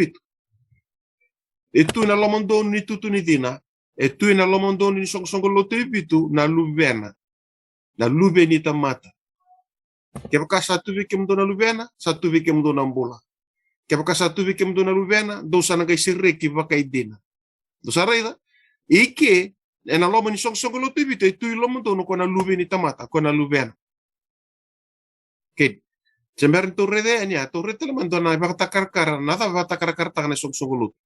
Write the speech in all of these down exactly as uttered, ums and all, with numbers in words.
vitu. E tu ena lomadonu ni tutu ni cina, e tu ena lomadonu ni soqosoqo lotu e vitu na luvena, na luve ni tamata. Kevaka sa tu vei kemudou na luvena, sa tu vei kemudou na bula. Kevaka sa tu vei kemudou na luvena, dou sa na qai sereki vakaidina. Dou sa raica? Ike, ena loma ni soqosoqo lotu e vitu, e tu i lomadonu ko na luve ni tamata, ko na luvena. Kei. Se bera ni tou raica yani, a tou raica tale mada na vakatakarakara, na cava vakatakarakarataka na soqosoqo lotu.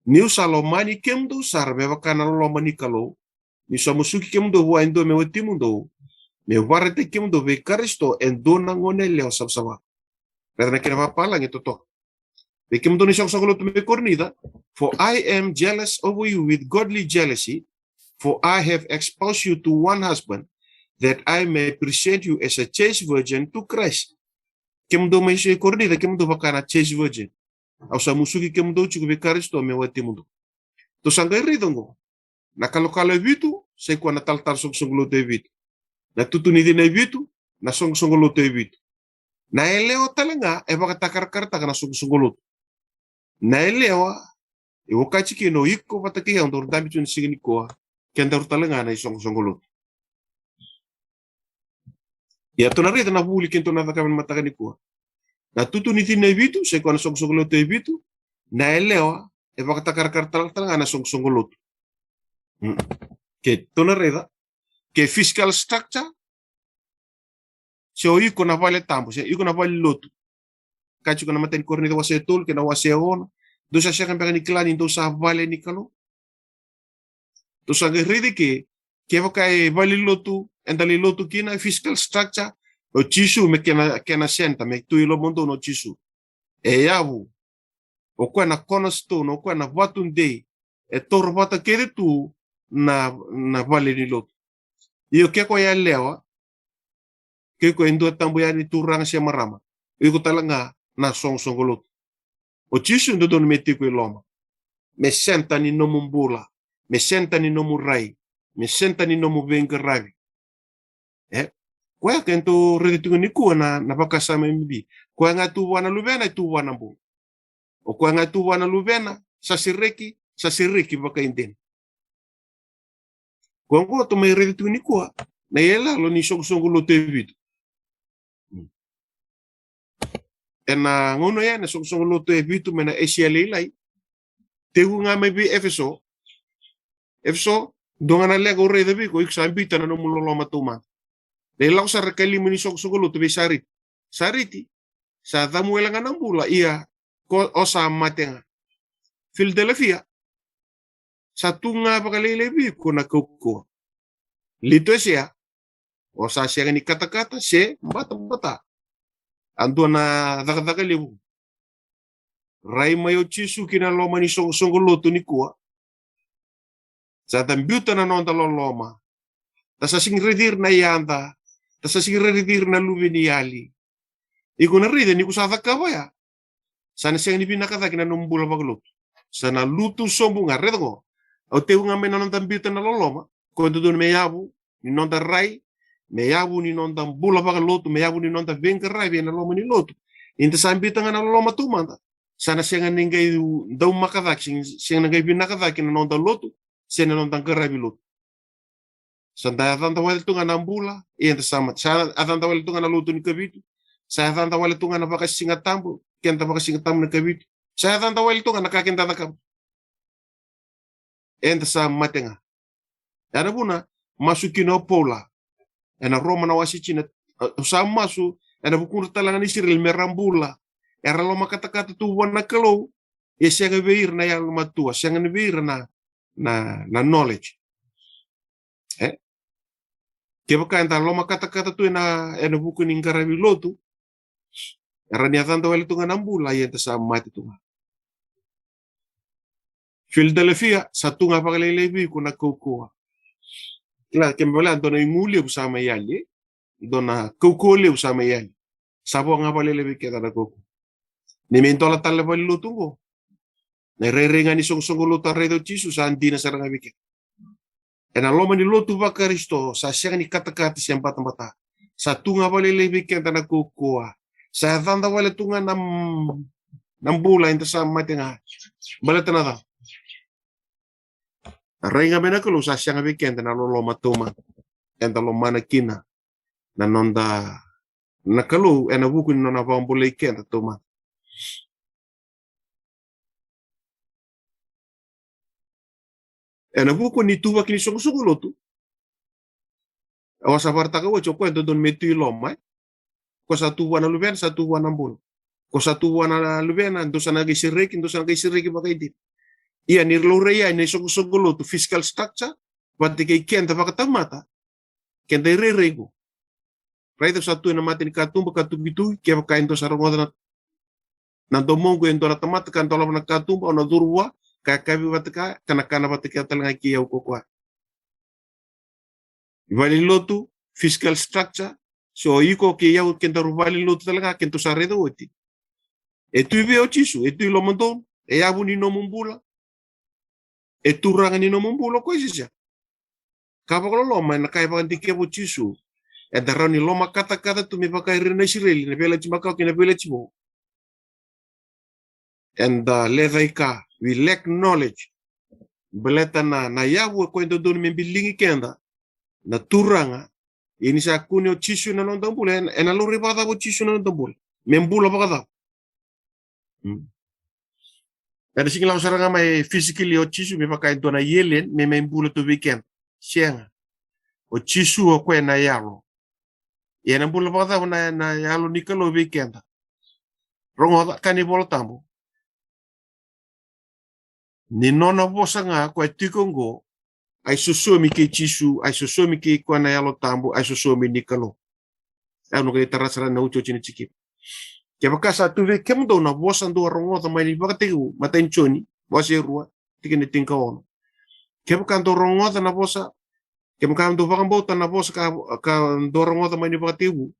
Niu sa lomani kemudou sara me vaka na loloma ni Kalou, niu sa musuki kemudou vua e dua me watimudou, me vakaraitaki kemudou vei Karisito e dua na gone yalewa savasava. Raica na kena vapalagi totoka. Vei kemudou na isoqosoqo lotu mai Korinica, for I am jealous over you with godly jealousy, for I have espoused you to one husband, that I may present you as a chaste virgin to Christ. Kemudou mai Korinica, kemudou vaka na chaste virgin. Au sa musuki kemudou tiko vei Karisito me watimudou. Tou sa qai raica oqo. Na kalokalo e vitu, sa i koya na talatala soqosoqo lotu e vitu. Na tutu ni cina e vitu, na soqosoqo lotu e vitu. Na yalewa tale ga e vakatakarakarataka na soqosoqo lotu. Na yalewa, e okati kina o iko vata kei au daru dabe tu ena siga nikua, kedaru tale ga na isoqosoqo lotu. Ia tou na raica na vuli kedatou na cakava ena mataka nikua. Na tutu ni cina e vitu, sa i koya na soqosoqo lotu e vitu, na yalewa, e vakatakarakarataka tale ga na soqosoqo lotu. Hmm. Keitou na raica, ke physical structure, se o iko na vale tabu, se iko na vale lotu. Ka tiko na imatai ni Korinica wase e tolu, kei na wase e ono, dou sa sega beka ni kila ni dou sa vale ni Kalou. Tou sa qai raica ke, kevaka e vale lotu, eda lai lotu kina, physical structure, o Jisu me kena, kena center, me tu i lomadonu o Jisu. E yavu, o koya na cornerstone, o koya na vatu dei, e toro vata kece tu na, na vale ni lotu. Io ke ko yalewa, ke ko e dua tabu yani turaga se marama. O iko tale ga na soqosoqo lotu. O Jisu dodonu me tiko i loma. Me center ni nomu bula. Me center ni nomu rai. Me center ni nomu veiqaravi. E? Koya kedatou raica tiko nikua na, na vakasama e bibi. Koya ga tu vua na luvena, e tu vua na bula. O koya ga tu vua na luvena, sa sereki, sa sereki vakaidina. Koya oqo tou mai raica tiko nikua, na iyaloyalo ni soqosoqo lotu e vitu. Hmm. Ena gauna ya na soqosoqo lotu e vitu mai na Esia lailai. Tekivu ga mai vei Efeso. Efeso, dua ga na leqa au raica vei iko, iko sa biuta na nomu loloma taumada. Lai lako sara ka lima ni soqosoqo lotu vei Sariti. Sariti, sa camuela ga na bula, ia ko, o sa mate ga. Filatelefia, sa tu ga vakalailai vei iko na kaukauwa. Litoesea, o sa sega ni katakata se batabata. A dua na cakacaka levu. Rai mai o Jisu ki na loma ni soqosoqo lotu nikua. Sa da biuta na noda loloma. Da sa sega ni raici ira na yada. Da sa sega ni raici ira na luveniyali. Iko na raica ni ko sa cakava ya, sa na sega ni vinaka cake na nomu bula vakalotu. Sa na lutu sobu ga, raica qo. Au tekivu ga mai na noda biuta na loloma. Ko dodonu me yavu ni noda rai, me yavu ni noda bula vakalotu, me yavu ni noda veiqaravi ena loma ni lotu. Eda sa biuta ga na loloma taumada, sa na sega ni qai daumaka cake, sega, sega ni qai vinaka cake na noda lotu se na noda qaravi lotu. Sa da yacada wale tu ga na bula, ia eda sa mate. Sa yacada wale tu ga na lotu ni Kavitu. Sa yacada wale tu ga na vakasigatabu, keda vakasigatabu na Kavitu. Sa yacada wale tu ga na ka keda cakava. Eda sa mate ga. Ya na vuna masu kina o Paula ena Roma na wase tini, e, sa masu ena vukudra tale ga na Isireli me ra bula. Era lomakatakata tu vua na Kalou, e sega vei ira na yalomatua, sega ni vei ira na, na, na knowledge. E? Kevaka eda lomakatakata tu ena, ena vuku ni qaravi lotu, era ni yacada wale tu ga na bula, ia eda sa mate tu ga. Filatelefia, sa tu ga vakalailai vei iko na kaukauwa. Kila, kena ibalebale dua na igu levu sa mai yali, e? Dua na kaukauwa levu sa mai yali. Sa vo ga vakalailai vei keda na kaukauwa. Ni me dola tale vale lotu qo. Na irairai ga ni soqosoqo lotu a raica o Jisu sa dina sara ga vei keda. Ena loma ni lotu vaKarisito, sa sega ni katakata se batabata. Sa tu ga vakalailai vei keda na kaukauwa. Sa yacada wale tu ga na, mm, na bula eda sa mate ga. Baleta na cava? Rai ga mai na Kalou sa sega vei keda na loloma taumada. Eda lomana kina na noda, na Kalou ena vuku ni nona vakabulai keda taumada. Ena vuku ni tuvaki ni soqosoqo lotu. Au sa vakaraitaka oti, o koya e dodonu me tu i loma, e. Ko sa tu vua na luvena, sa tu vua na bula. Ko sa tu vua na luvena, dou sa na qai sereki, dou sa na qai sereki vakaidina. Ia ni ra laurai yani na isoqosoqo lotu, physical structure, vata kei keda vakatamata, keda irairai qo. Raica, au sa tu ena mata ni katuba ka tukituki, kevaka e dua sa rogoca na, na domoqu e dua na tamata ka dolava na katuba, au na curu vua, ka yakavi vata kaya, ka na kana vata kaya tale ga kei au ko koya. Valenilotu, physical structure, so iko kei au, kedaru valenilotu tale ga, kedaru sa raica oti. E tu i vei o Jisu? E tu i lomadonu, e yavu ni nomu bula, e turaga ni nomu bula o koya se sega? Ka vakaloloma, ena ka e vakadikeva o Jisu, eda rawa ni lomakatakata tu me vaka o ira na Isireli, na Veiyalayalati Makawa kei na Veiyalayalati Vou. Eda lecaika, we lack knowledge. Baleta na, na yavu e koya e dodonu me biligi keda, na Turaga. Ia ni sa kune o Jisu ena noda bula, ena, ena laurai vakacava o Jisu ena noda bula? Me bula vakacava? Hmm. Ena sega ni lako sara ga mai physically o Jisu me vaka e dua na alien me mai bula tu vei keda. Sega. O Jisu o koya na yalo. Ia ena bula vakacava na, na yalo ni Kalou vei keda? Rogoca, kaya na iVola Tabu, ni nona vosa ga koya tiko oqo, a isosomi kei Jisu, a isosomi kei koya na Yalo Tabu, a isosomi ni Kalou. Au na qai tara sara na iotioti ni tikina. Kevaka sa tu vei kemudou na vosa dou a rogoca mai na ivakatekivu, matai ni Joni, wase e rua, tikina tinikaono. Kevaka dou rogoca na vosa, kevaka dou vakabauta na vosa ka, ka dou a rogoca mai na ivakatekivu,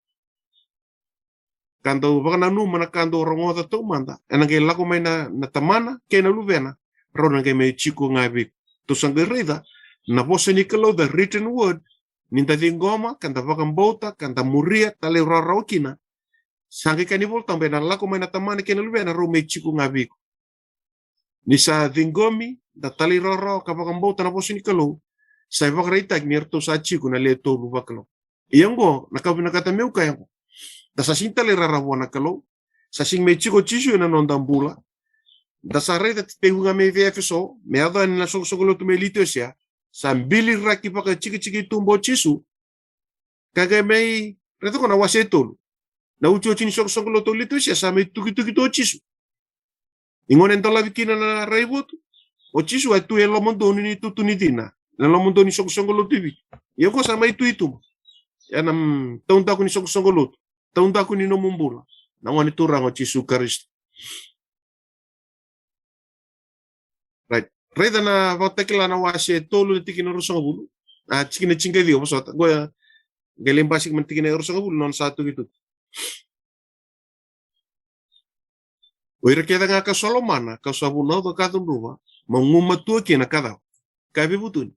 ka dou vakananuma na ka dou rogoca taumada, ena qai lako mai na, na Tamana kei na Luvena, rau na qai mai jiko ga vei iko. Tou sa qai raica na vosa ni Kalou, the written word, ni da ciqoma, ka da vakabauta, ka da muria, talairawarawa kina. Sa qai kaya na iVola Tabu, ena lako mai na Tamana kei na Luvena, rau mai jiko ga vei iko. Ni sa ciqomi, da talairawarawa ka vakabauta na vosa ni Kalou, sa ivakaraitaki ni ratou sa jiko na lewe tolu vakalou. Ia oqo na ka au vinakata meu kaya oqo. Da sa sega ni talairawarawa vua na Kalou, sa sega mai jiko o Jisu ena noda bula. Da sa raica tiko ga mai vei Efeso, me yaco yani na soqosoqo lotu mai Litiosea, sa biliraki vakajikijiki i tuba o Jisu. Ka qai mai raica ko na wase e tolu. Na iotioti ni soqosoqo lotu o Litiosea, sa mai tukituki tu o Jisu. Ni gauna e dolavi kina na raivotu, o Jisu e tu e lomadonu ni tutu ni cina, na lomadonu ni soqosoqo lotu i Viti. Ia oqo sa mai tu i tuba. Ena, mm, taudaku ni soqosoqo lotu, taudaku ni nomu bula, na Gone Turaga o Jisu Karisito. Right. Raica na Vakatakila na wase e tolu na tikina e ruasagavulu. A, tikina e tinikaciwa, vosota. Qo ya, qai lai basika mai na tikina e ruasagavulu, nona sa tukituki. O ira kece ga ka sa lomana, ka'u sa vunauca ka cudruva, mo gumatua kina ka cava? Ka veivutuni.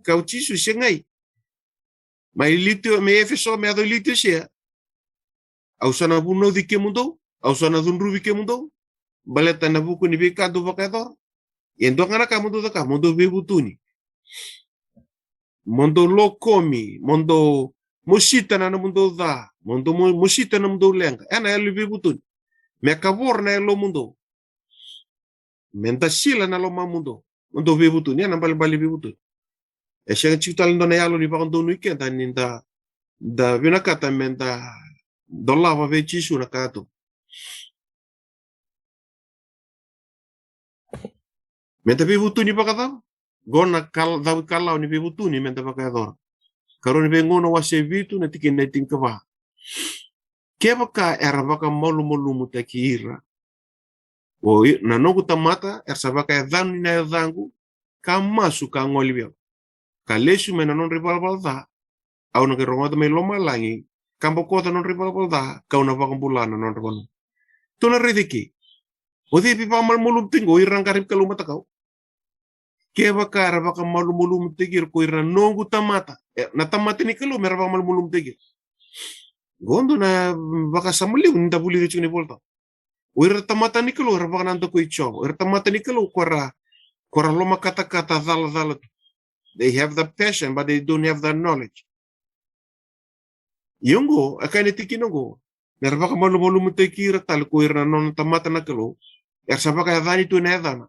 Ka o Jisu, segai. Mai Litio, mai Efeso, me yaco i Litiosea. Au sa na vunauci kemudou, au sa na cudruvi kemudou, baleta na vuku ni veika dou vakayacora. E dua ga na ka mo dou cakava, mo dou veivutuni. Mo dou lokomi, mo dou mosita na nomudou ca, mo dou mo-, mosita na nomudou leqa. E na yalo ni veivutuni. Me kavoro na yalomudou. Me dasila na lomamudou. Mo dou veivutuni, e na ibalebale ni veivutuni. E sega tiko tale e dua na yalo ni vakadonui keda ni da, da vinakata me da dolava vei Jisu na ka tu. Me da veivutuni vakacava? Qo na kal-, cavu ikalawa ni veivutuni me da vakayacora. Karua ni Veigauna wase vitu na tikina e tinikava. Kevaka era vakamalumalumutaki ira o i-, na noqu tamata, era sa vakayacani na yacaqu, ka masu ka gole vei au, ka lesu mai na nodra ivalavala ca, au na qai rogoca mai lomalagi, ka bokoca na nodra ivalavala ca, ka'u na vakabula na nodra vanua. Tou na raica eke. O cei e vakamalumalumutaki qo? O ira na qaravi Kalou matakau. Kevaka era vakamalumalumutaki ira ko ira na noqu tamata. E, na tamata ni Kalou me ra vakamalumalumutaki ira. Qo dua na vakasama levu ni da vulica tiko na iVolatabu. O ira tamata ni Kalou era vakanadakui Jiova. O ira tamata ni Kalou ko era, ko era lomakatakata calacala tu. They have the passion, but they don't have the knowledge. Ia oqo, e kaya na tikina oqo, me ra vakamalumalumutaki ira tale ko ira na nona tamata na Kalou, era sa vakayacani tu ena yacana.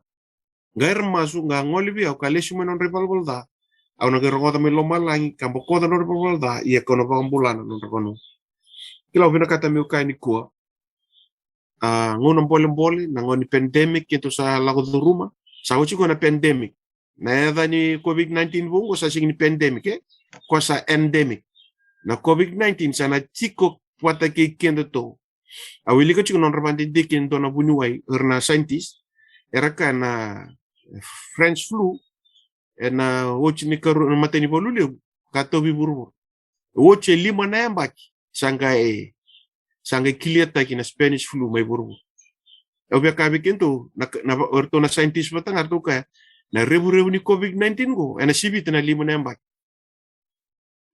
Qai ra masu, qai gole vei au, ka lesu mai na nodra ivalavala ca. Au na qai rogoca mai lomalagi, ka bokoca na nodra ivalavala ca, ia kau na vakabula na nodra vanua. Kila, au vinakata meu kaya nikua, a, gauna bolebole, na gauna ni pandemic keitou sa lako curuma. Sa oti qo na pandemic. Na yaca ni COVID nineteen vou qo sa sega ni pandemic, e? Ko sa endemic. Na COVID nineteen sa na tiko vata kei kedatou. Au wilika tiko na nodra vakadidike e dua na vuniwai, o ira na scientist. Era kaya na French flu, ena oti ni karua, na imatai ni valu levu, ka tauvi vuravura. Oti e lima na yabaki, sa qai, sa qai kiliataki na Spanish flu mai vuravura. Au via kaya vei kedatou, na, na, o iratou na scientist vata ga eratou kaya, na revurevu ni COVID nineteen qo, ena sivita na lima na yabaki.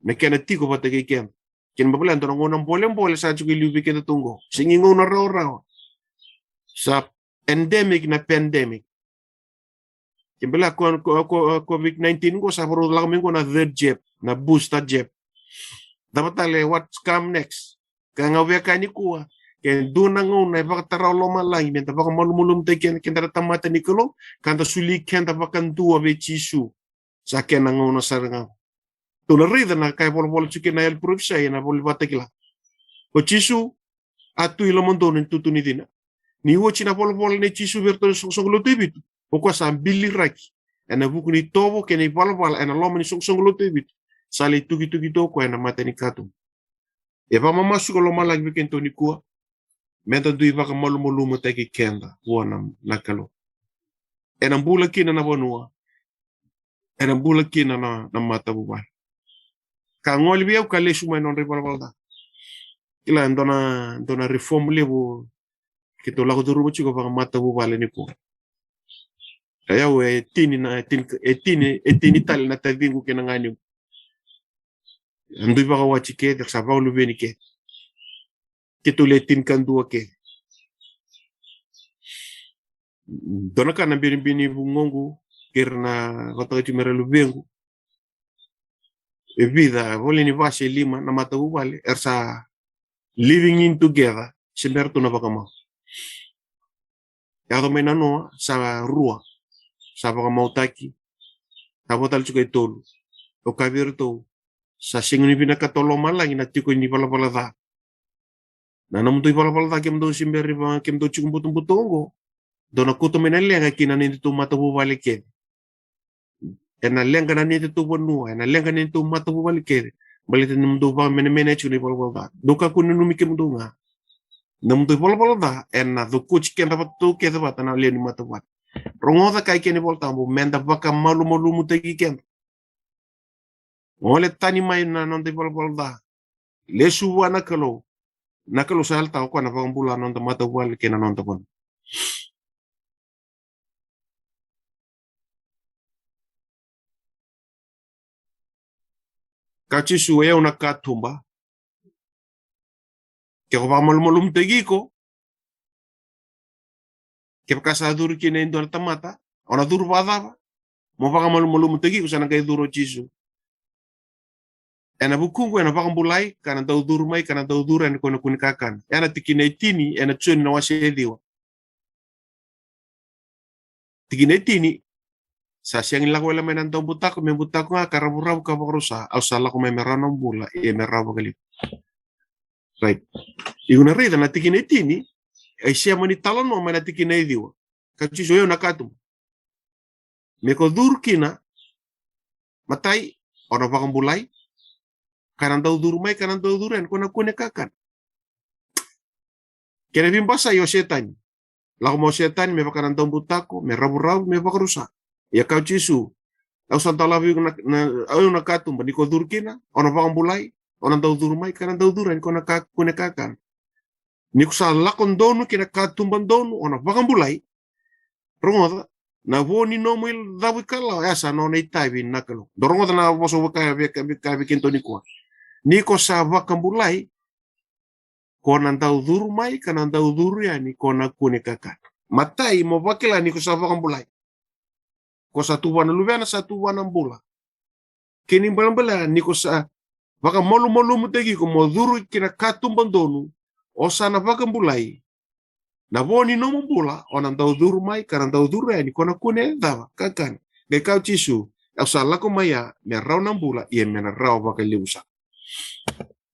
Na kena tiko vata kei keda. Kena ibalebale e dua na gauna bolebole sa tiko e liu vei kedatou qo. Sega ni gauna rawarawa. Sa endemic na pandemic. Kena ibalebale ko, ko, ko, COVID nineteen qo sa varau lako mai qo na third jab, na booster jab. Cava tale, what's come next? Ka ga au via kaya nikua, ke dua na gauna e vakatara o lomalagi me da vakamalumalumutaki keda, keda na tamata ni Kalou, ka da soli keda vakadua vei Jisu. Sa kena gauna sara ga. Tou na raica na ka e volavola tiko kina na yalo parofisai ena ivola ni Vakatakila. O Jisu a tu i lomadonu ena tutu ni cina. Ni oti na volavola nei Jisu vei iratou na soqosoqo lotu e vitu, o koya sa biliraki ena vuku ni itovo kei na ivalavala ena loma ni soqosoqo lotu e vitu. Sa lai tukituki tu o koya ena mata ni katuba. E vakamamasu ko lomalagi vei kedatou nikua, me da dui vakamalumalumutaki keda vua na, na Kalou. Ena bula kina na vanua, ena bula kina na, na matavuvale. Ka gole vei au ka lesu mai na nodra ivalavala ca. Kila, e dua na, dua na reform levu keitou lako curuma tiko vakamatavuvale nikua. Ia au e tini na, e tini, e tini, e tini tale na taciqu kei na ganequ. A dui vakawati kece, sa vakaluveni kece. Keitou le tinikadua kece. Dua na ka na binibini vugoqu kei ira na vakataki tiko me ra luvequ. E vica, voleka ni va se lima na matavuvale era sa living in together, se bera tu na vakamau. Yaco mai na noa, sa rua, sa vakamautaki, sa vo tale tiko e tolu. Au kaya vei iratou, sa sega ni vinakata o lomalagi na tiko ni valavala ca. Na nomudou ivalavala ca kemudou se bera ni va, kemudou tiko butobuto oqo, dou na kauta mai na leqa ki na neitou matavuvale kece. Ena leqa na neitou vanua, ena leqa na neitou matavuvale kece. Baleta ni nomudou vakamenemenei tiko na ivalavala ca. Dou kakua ni nanumi kemudou ga. Nomudou ivalavala ca ena cokoti keda vata, tou kece vata na lewe ni matavuvale. Rogoca ka e kaya na iVolatabu, me da vakamalumalumutaki keda. Gole tani mai na noda ivalavala ca. Lesu vua na Kalou. Na Kalou sa yalataka o koya na vakabula na noda matavuvale kei na noda vanua. Kaya o Jisu, o yau na katuba. Ke ko vakamalumalumutaki iko, kevaka sa curu kina e dua na tamata, o na curu vakacava? Mo vakamalumalumutaki iko, sa na qai curu o Jisu. Ena vukuqu ena vakabulai, ka na dau curu mai, ka na dau curu yani ko na kune kakana. Ena tikina e tini ena Joni na wase e ciwa. Tikina e tini, sa sega ni lako wale mai na daubutako me butako ga ka ravuravu ka vakarusa, au sa lako mai me rawa na bula, ia me rawa vakalevu. Right. Iko na raica na tikina e tini, e sema ni talanoa mai na tikina e ciwa. Kaya o Jisu, o yau na katuba. Me ko curu kina, matai, o na vakabulai, ka na dau curu mai, ka na dau curu yani ko na kune kakana. Kena veibasai o Setani. Lako mai o Setani me vaka na daubutako, me ravuravu, me vakarusa. Ia kaya o Jisu, au sa dolavi iko na, na, au na katuba, ni ko curu kina, o na vakabulai, o na dau curu mai, ka na dau curu yani ko na ka, kune kakana. Ni ko sa lako donu ki na katuba donu, o na vakabulai. Rogoca, na vo ni nomu icavu ikalawa, e sa nona itavi na Kalou. Dou rogoca na vosa au via kaya vei, vei, vei kedatou nikua. Ni ko sa vakabulai, Ko na dau curu mai ka na dau curu yani ko na kune kakana. Matai, mo vakila ni ko sa vakabulai. Ko sa tuvana luvena, sa tuvana bula. Kena ibalebale ni ko sa vakamalumalumutaki iko mo curu ki na katuba donu, o sa na vakabulai. Na vo ni nomu bula, o na dau curu mai ka na dau curu yani ko na kune cava, kakana. Qai kaya o Jisu, au sa lako mai ya me rawa na bula, ia me na rawa vakalevu sara.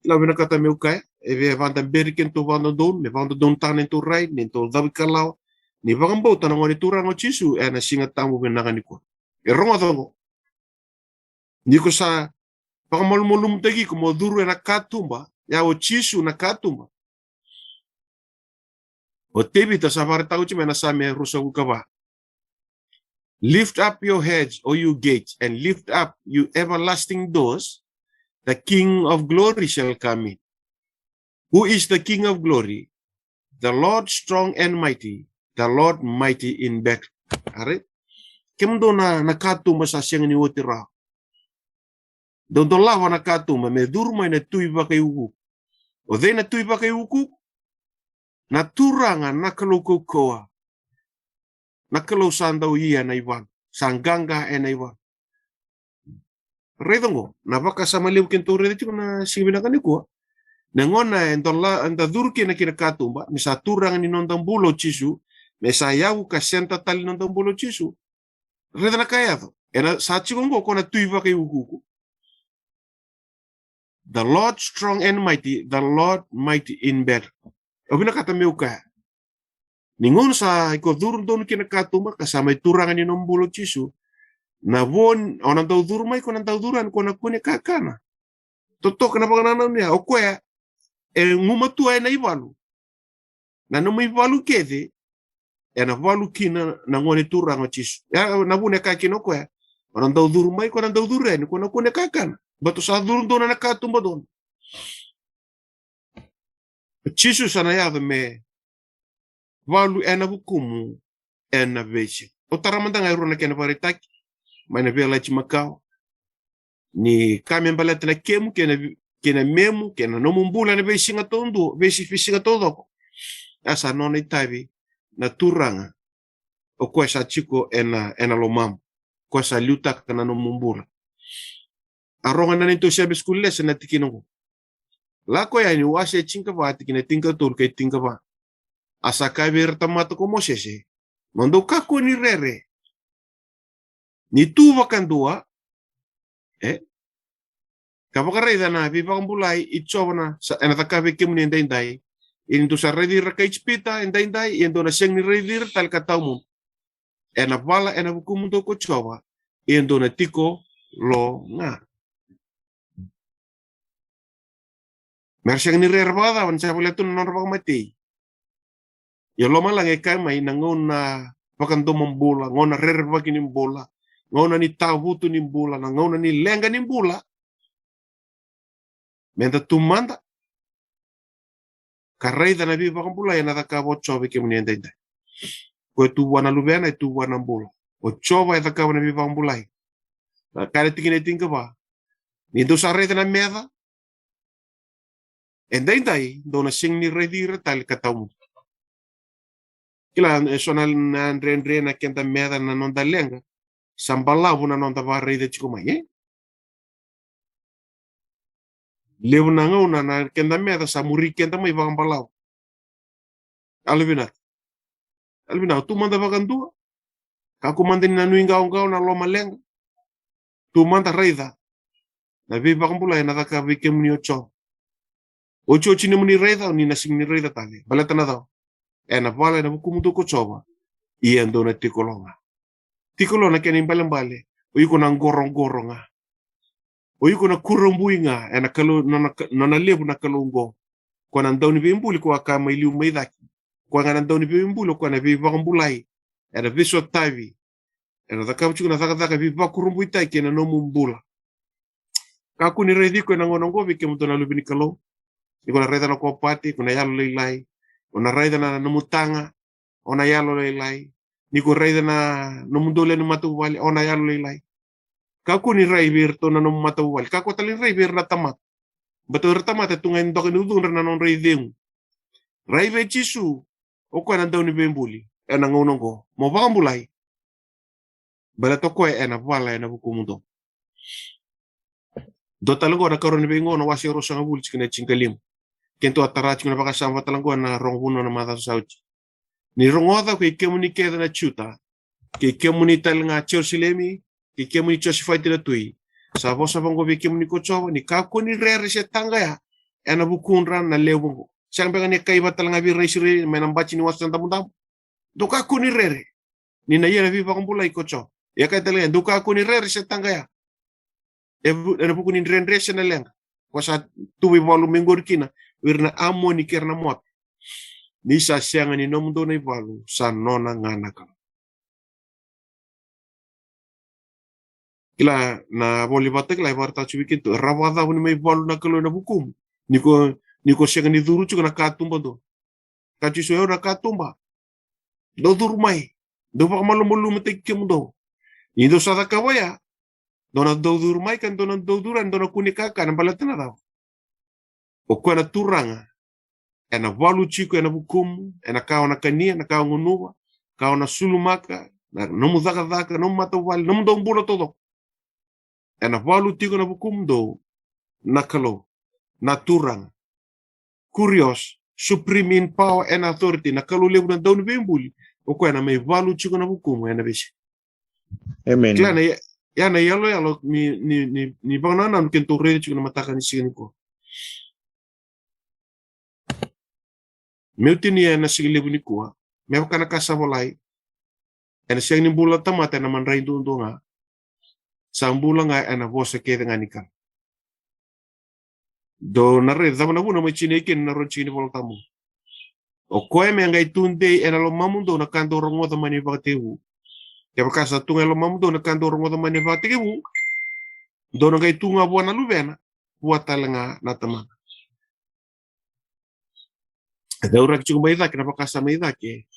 Lau vinakata meu kaya, e via vakadaberi kedatou vakadodonu, me vakadodonutaka na neitou rai, neitou cavuikalawa, ni vakabauta na Gone Turaga o Jisu ena Siga Tabu vinaka nikua. E rogoca oqo. Ni ko sa vakamalumalumutaki iko mo curu ena katuba, ya o Jisu na katuba. O Tevita sa vakaraitaka oti mai na Same ruasagavulu ka va. Lift up your heads, O you gates, and lift up, you everlasting doors, the King of glory shall come in. Who is the King of glory? The Lord strong and mighty, the Lord mighty in battle. All right? Kemudou na, na katuba sa sega ni oti rawa. Dou dolava na katuba me curu mai na Tui Vakaiukuuku. O cei na Tui Vakaiukuuku? Na Turaga na Kalou kaukauwa. Na Kalou sa dau ia na ivalu, sa qaqa ena ivalu. Raica oqo, na vakasama levu kedatou raica tiko na siga vinaka nikua. Na gauna e dola, eda curu kina ki na katuba, me sa Turaga ni noda bula o Jisu, me sa yavu ka senta tale ni noda bula o Jisu. Raica na ka e yaco. Ena sa tiko oqo ko na Tui Vakaiukuuku. The Lord strong and mighty, the Lord mighty in battle. Au vinakata meu kaya, ni gauna sa iko curu donu ki na katuba ka sa mai Turaga ni nomu bula o Jisu, na vo ni, o na dau curu mai, ko na dau curu yani ko na kune kakana. Totoka na vakanananu ya, o koya e gumatua ena ivalu. Na nomu ivalu kece ena valu kina na Gone Turaga o Jisu. Ya na vuna e kaya kina o koya, o na dau curu mai, ko na dau curu yani ko na kune kakana. Baleta o sa curu donu ena katuba donu. O Jisu sa na yaco me valu ena vukumu ena veisiga. Au tara mada ga e rua na kena vakaraitaki mai na Veiyalayalati Makawa. Ni ka me baleta na kemu kei na, kei na memu kei na nomu bula ena veisiga taudu, veisi, veisiga taucoko. A sa nona itavi na Turaga. O koya sa tiko ena, ena lomamu. Koya sa liutaka na nomu bula. A roga na neitou Sabbath School lesson na tikina oqo. Lako Yani wase tinikava, tikina tinikatolu kei tinikava. A sa kaya vei ira tamata ko Mosese, mo dou kakua ni rere. Ni tu vakadua, e, ka vakaraica na veivakabulai i Jiova na sa, ena cakava vei kemuni edaidai. Ia ni dou sa raici ira kai Ijipita edaidai, ia dou na sega ni raici ira tale ka tawamudu. Ena vala ena vukumudou ko Jiova, ia dou na tiko lo ga. Me ra sega ni rere vakacava ni sa voleka tu na nodra vakamatei. Ia lomalagi e kaya mai na gauna vakadomobula, gauna rerevaki ni bula, gauna ni tavutu ni bula, na gauna ni leqa ni bula. Meda tu mada ka raica na veivakabulai ena cakava o Jiova vei kemuni edaidai. Ko e tu vua na Luvena, e tu vua na bula. O Jiova e cakava na veivakabulai. Na kaya na tikina e tinikava, ni dou sa raica na meca edaidai, dou na sega ni raici ira tale ka tawamudu. Kila, e so na, na dredre na keda meca, na noda leqa, sa balavu na noda vakaraica tiko mai, e? Levu na gauna na keda meca sa muri keda mai vakabalavu. Yalovinaka. Yalovinaka, tu mada vakadua. Kakua mada ni na nuiqawaqawa, na lomaleqa. Tu mada raica na veivakabulai ena cakava vei kemuni o Jiova. Otioti ni muni raica, ni na sega ni raica tale. Baleta na cava? Ena vala ena vukumudou ko Jiova, ia dou na tiko lo ga. Tiko lo na kena ibalebale, o iko na qoroqoro ga. O iko na kurabui ga ena Kalou, nona, nona levu na Kalou oqo. Ko na dauniveibuli, ko a kaya mai liu mai cake. Ko ga na dauniveibuli, ko na veivakabulai. Ena veisotavi. Ena cakava tiko na cakacaka veivakurabuitaki ena nomu bula. Kakua ni raici iko ena gauna oqo vei kemudou na luve ni Kalou. Ni ko na raica na kopati, ko na yalolailai. O na raica na nomu taga, o na yalolailai. Ni ko raica na nomudou lewe ni matavuvale, o na yalolailai. Kakua ni rai vei iratou na nomu matavuvale. Kakua tale ni rai vei ira na tamata. Baleta o ira tamata e tu ga e doka ni ucudra na nodra icegu. Rai vei Jisu, o koya na dauniveibuli ena gauna oqo, mo vakabulai. Baleta o koya ena vala ena vukumudou. Dua tale oqo na Karua ni Veigauna wase ruasagavulu tikina e tinikalima. Keitou a tara tiko na vakasama vata tale oqo ena rogo vanua na macawa sa oti. Ni rogoca, ko i kemuni kece na Juta, kei kemuni tale ga Jerusalemi, kei kemuni Josefati na tui. Sa vosa vaqo vei kemuni ko Jiova, ni kakua ni rere se taqaya ena vukudra na lewe vuqa. Sega beka ni kaya vata tale ga vei ira na Isireli mai na bati ni Wasa Damudamu. Dou kakua ni rere. Ni na ia na veivakabulai ko Jiova. E kaya tale ga, dou kakua ni rere se taqaya. E vu-, ena vuku ni dredre se na leqa. Ko sa tuva ivalu mai qori kina o ira na Amoni kei ira na Moapi. Ni sa sega ni nomudou na ivalu, sa nona ga na Kalou. Kila na voli vata kila e vakaraitaka tiko vei keitou, e rawa vakacava ni mai valu na Kalou ena vukumu? Ni ko, ni ko sega ni curu tiko na katuba dou. Ka Jisu, e au na katuba. Dou curu mai. Dou vakamalumalumutaki kemudou. Ni dou sa cakava oya, dou na dau curu mai, ka dou na dau curu yani, dou na kune kakana, baleta na cava? O koya na Turaga ena valu tiko ena vukumu, ena ka o na kania, na ka o gunuva, ka o na sulumaka, na nomu cakacaka, nomu matavuvale, nomudou bula taucoko. Ena valu tiko ena vukumudou na Kalou, na Turaga. Kurios, supreme in power and authority, na Kalou levu na dauniveibuli, o koya ena mai valu tiko ena vukumu ena veisiga. Amen. Kila na ya-, ya na iyaloyalo ni, ni, ni, ni vakanananu keitou raica tiko ena mataka ni siga nikua. Meu tinia ena siga levu nikua, me vaka na ka sa volai, ena sega ni bula na tamata ena madrai duadua ga, sa bula ga ena vosa kece ga ni Kalou. Dou na raica cava na vuna mai tinia kina na rua na tikina ni Vola Tabu. O koya me qai tudei ena lomamudou na ka dou rogoca mai na ivakatekivu. Kevaka sa tu ga e lomamudou na ka dou rogoca mai na ivakatekivu, dou na qai tu ga vua na Luvena, vua tale ga na Tamana. E cauraki tiko mai cake na vakasama i cake.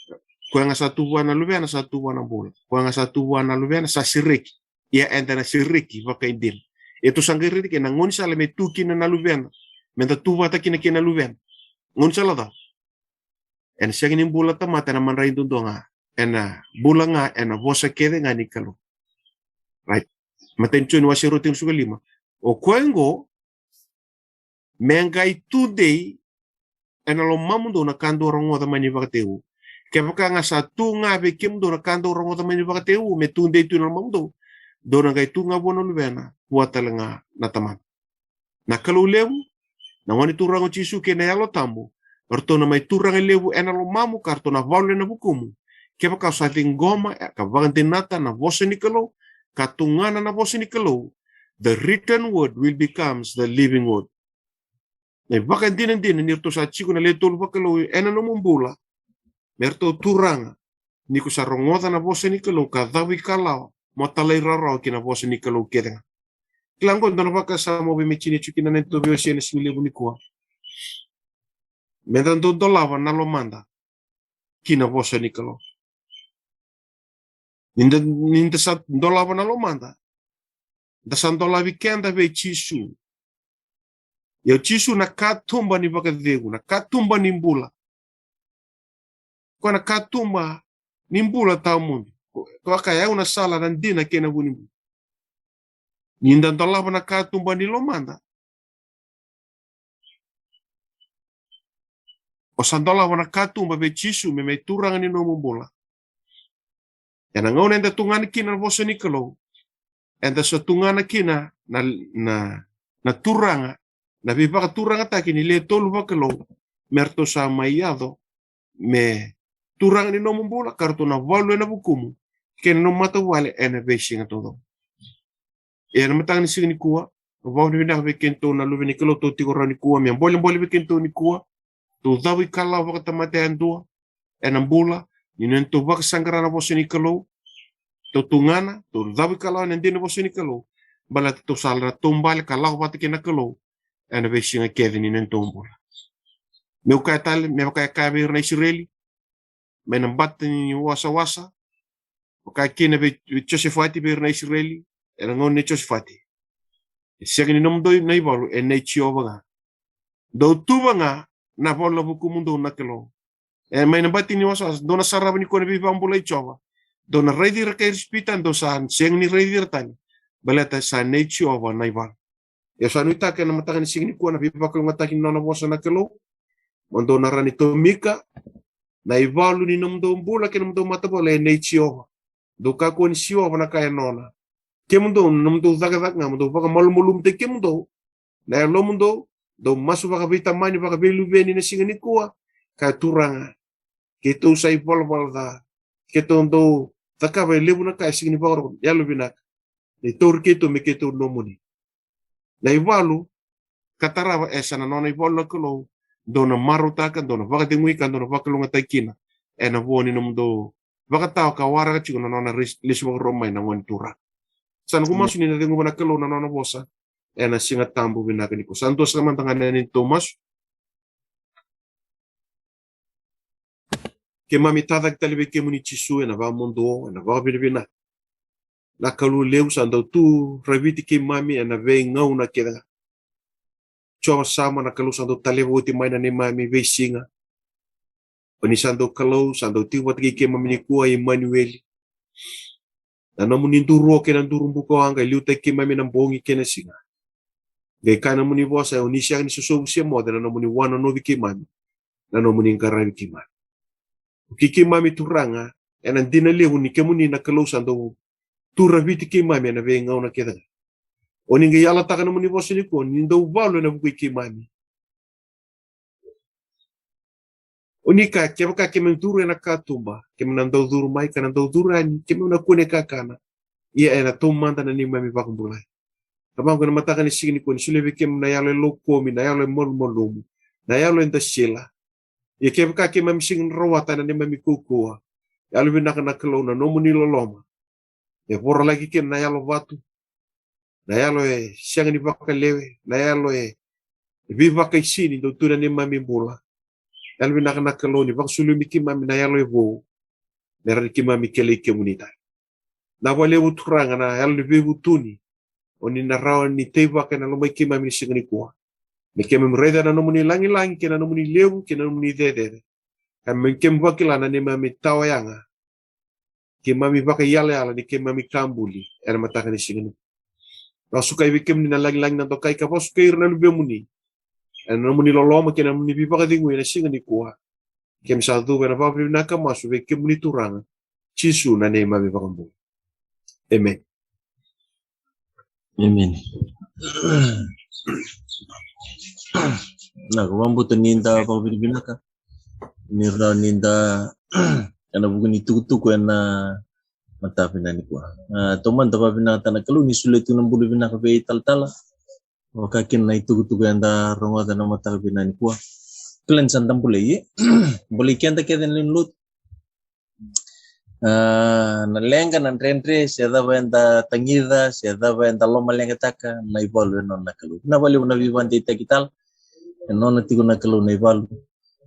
Koya ga sa tu vua na Luvena, sa tu vua na bula. Koya ga sa tu vua na Luvena, sa sereki. Ia eda na sereki vakaidina. E tou sa qai raica kina na gaunisala me tu kina na Luvena, meda tu vata kina kei na Luvena. Gaunisala cava? Ena sega ni bula tamata ena madrai duadua ga, ena bula ga ena vosa kece ga ni Kalou. Right. Matai ni Joni wase rua tikina ruasagavulu ka lima. O koya oqo me qai tudei ena lomamudou na ka dou rogoca mai na ivakatekivu. Kevaka ga sa tu ga vei kemudou na ka dou rogoca mai na ivakatekivu, me tudei tu ena lomamudou, dou na qai tu ga vua na Luvena, vua tale ga na Tamana. Na Kalou levu, na Gone Turaga o Jisu kei na Yalo Tabu, o ratou na mai turaga levu ena lomamu, ka ratou na valu ena vukumu. Kevaka o sa ciqoma, e, ka vakadinata na vosa ni Kalou, ka tugana na vosa ni Kalou, the written word will becomes the living word. Na ivakadinadina ni ratou sa tiko na le tolu vakalou ena nomu bula, me ratou turaga, ni ko sa rogoca na vosa ni Kalou ka cavuikalawa, mo talairawarawa ki na vosa ni Kalou kece ga. Kila oqo e dua na vakasama au via mai tinia tiko kina na neitou veiwasei ena siga levu nikua. Meda dau dolava na lomada ki na vosa ni Kalou. Ni da, ni da sa dolava na lomada, da sa dolavi keda vei Jisu. Ia o Jisu na katuba ni vakacegu, na katuba ni bula. Koya na katuba ni bula tawamudu. Ko, koya e kaya, au na sala, na dina kei na vu ni bula. Ni da dolava na katuba ni lomada, o sa dolava na katuba vei Jisu me mai turaga ni nomu bula. Ena gauna eda tugana kina na vosa ni Kalou, eda sa tugana kina na, na, na turaga, na veivakaturagataki ni le tolu vakalou, me ratou sa mai yaco me turaga ni nomu bula, ka ratou na valu ena vukumu kei na nomu matavuvale ena veisiga taucoko. Ena mataka ni siga nikua, au vakavinavinaka vei kedatou na luve ni Kalou tou tiko rawa nikua me bolebole vei kedatou nikua. Tou cavuikalawa vakatamata yadua ena bula, ni na tou vakasaqara na vosa ni Kalou. Tou tugana, tou cavuikalawa ena dina ni vosa ni Kalou, baleta tou sa na taubale ka lako vata kei na Kalou ena veisiga kece ni na tou bula. Meu kaya tale, me vaka e kaya vei ira na Isireli mai na bati ni wasawasa, vaka kina vei, vei Josefati, vei ira na Isireli ena gauna nei Josefati. E sega ni nomudou na ivalu, e nei Jiova ga. Dou tuva ga, na ivalu na vukumudou na Kalou. E mai na bati ni wasawasa, dou na sarava nikua na veivakabulai i Jiova. Dou na raici ira kei Irisipita, dou sa sega ni raici ira tale. Baleta sa nei Jiova na ivalu. E sa nuitaka ena mataka ni siga nikua na veivakalougatataki ni nona vosa na Kalou. Mo dou na rawa ni tomika na ivalu ni nomudou bula kei na nomudou matavuvale e nei Jiova. Dou kakua ni siova na ka e nona. Kemudou, na nomudou cakacaka ga, mo dou vakamalumalumutaki kemudou. Na yalomudou, dou masu vakaveitamani, vakaveiluveni na siga nikua. Ka Turaga, keitou sa ivalavala ca. Keitou dau cakava e levu na ka e sega ni vakarau, yalovinaka. Ni tauri keitou me keitou nomuni. Na ivalu ka tarava e sa na nona ivalu na Kalou, dou na marautaka, dou na vakacegui ka dou na vakalougatataki kina. Ena vo ni nomudou vakatawa ka waraka tiko na nona res-, lesu vakarau mai na Gone Turaga. Sa noqu masu ni na ceguva na Kalou na nona vosa ena Siga Tabu vinaka nikua. Sa dua saka mada ga na neitou masu. Keimami tacake tale vei kemuni Jisu ena vakamuduo, ena vakavinavinaka. Na Kalou levu sa dau tu raviti keimami ena veigauna kece ga. Jiova Sama, na Kalou sa dau taleva oti mai na neimami veisiga. O ni sa dau Kalou, sa dau tiko vata kei keimami nikua, Imanueli. Na nomuni duru o kei na duru bukawaqa e liutaki keimami ena bogi kei na siga. Qai kaya na nomuni vosa, o ni sega ni sosovu se moce na nomuni wanonovi keimami, na nomuni qaravi keimami. O kei keimami Turaga, ena dina levu ni kemuni na Kalou sa dau tu raviti keimami ena veigauna kece ga. O ni qai yalataka na nomuni vosa nikua, ni dau valu ena vuku i keimami. O ni kaya, kevaka keimami curu ena katuba, keimami na dau curu mai, ka na dau curu yani, keimami na kune kakana. Ia ena taumada na neimami vakabulai. Tamaqu, ena mataka ni siga nikua, ni solia vei keimami na yalo e lokomi, na yalo e malumalumu, na yalo e dasila. Ia kevaka keimami sega ni rawata ena neimami kaukauwa, yalovinaka na Kalou, na nomuni loloma e vorolaki kina na yalo vatu, na yalo e sega ni vakalewe, na yalo e veivakaisini dau tu ena neimami bula. Yalovinaka na Kalou ni vakasulumi keimami na yalo e vou, me rawa ni keimami kilai kemuni tale. Na vakalevu Turaga na yalo ni veivutuni o ni na rawa ni teivaka ena lomai keimami ni siga nikua. Me keimami raica na nomuni lagilagi kei na nomuni levu kei na nomuni cecere. Ka me keimami vakila na neimami tawa yaga. Keimami vakaiyalayala ni keimami ka buli ena mataka ni siga nikua. Vakasukai vei kemuni na lagilagi na dokai ka vakasukai ira na luvemuni ena nomuni loloma kei na nomuni veivakacegui ena siga nikua. Keimami sa cuva ena vakavinavinaka masu vei kemuni Turaga Jisu na neimami vakabula. Emeni. Emeni. Na ka vakabuta ni da vakavinavinaka ni rawa ni da ena vuku ni tukutuku ena mataka vinaka nikua. A, taumada vakavinakataka na Kalou ni solia tu na bula vinaka vei talatala. Vaka kina na itukutuku eda rogoca na mataka vinaka nikua. Kila ni sa da bulai, e? Bulai keda kece na lewe ni lotu. A, na leqa, na dredre, se cava eda tagica, se cava eda lomaleqataka, na ivalu e nona na Kalou. Na valevu na veivakadeitaki tale e nona tiko na Kalou na ivalu.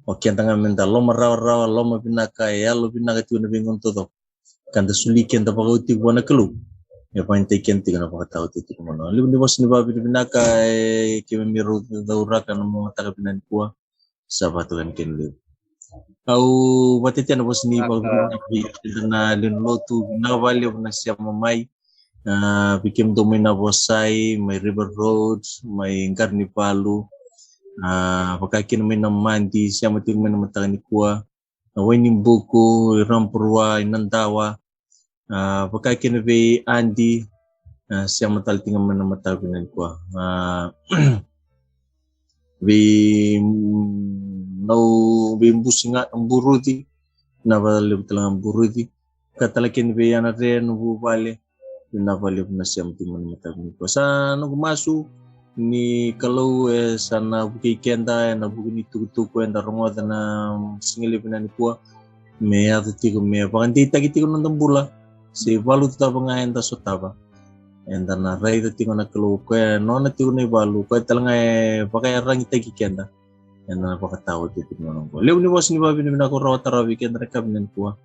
O keda ga me da lomarawarawa, lomavinaka, e yalovinaka tiko na veigauna taucoko. Ka da soli keda vakaoti vua na Kalou, e vakadeitaki keda tiko na vakataotioti tiko mana. Levu ni vosa ni vakavinavinaka e keimami rau cauraka na mataka vinaka nikua. Sa vakatoka ni kena levu. Au vakatetea na vosa ni vakavinavinaka vei keda na lewe ni lotu, vinaka vakalevu na sema mai. A, vei kemudou mai Navosai, mai River Road, mai Qaranivalu, a, vaka kina mai Namadi, sema tiko mai na mataka nikua. Na Wainibuku, i Rotorua, i Nadawa, a, vaka kina vei Adi, a, sema tale tiko mai na mataka vinaka nikua. A, vei, mm, nau, vei Busi ga, Buruci, na vakalevu tale ga Buruci. Ka tale kina vei Anare, na vuvale, vinaka vakalevu na sema tiko mai na mataka nikua. Sa noqu masu ni Kalou e sa na vukei keda ena vuku ni tukutuku eda rogoca na siga levu vinaka nikua, me yaco tiko me vakadeitaki tiko na noda bula. Se ivalu cava ga eda sotava, eda na raica tiko na Kalou, o koya e nona tiko na ivalu, o koya tale ga e vakaiyaragitaki keda ena vakataotioti tiko na noda bula. Levu ni vosa ni vakavinavinaka au rawata rawa vei keda na ka vinaka nikua.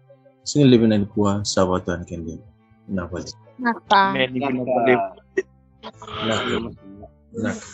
Siga levu vinaka nikua, sa vakatoka na kena levu. Vinaka vakalevu. Naka. Naka. Naka.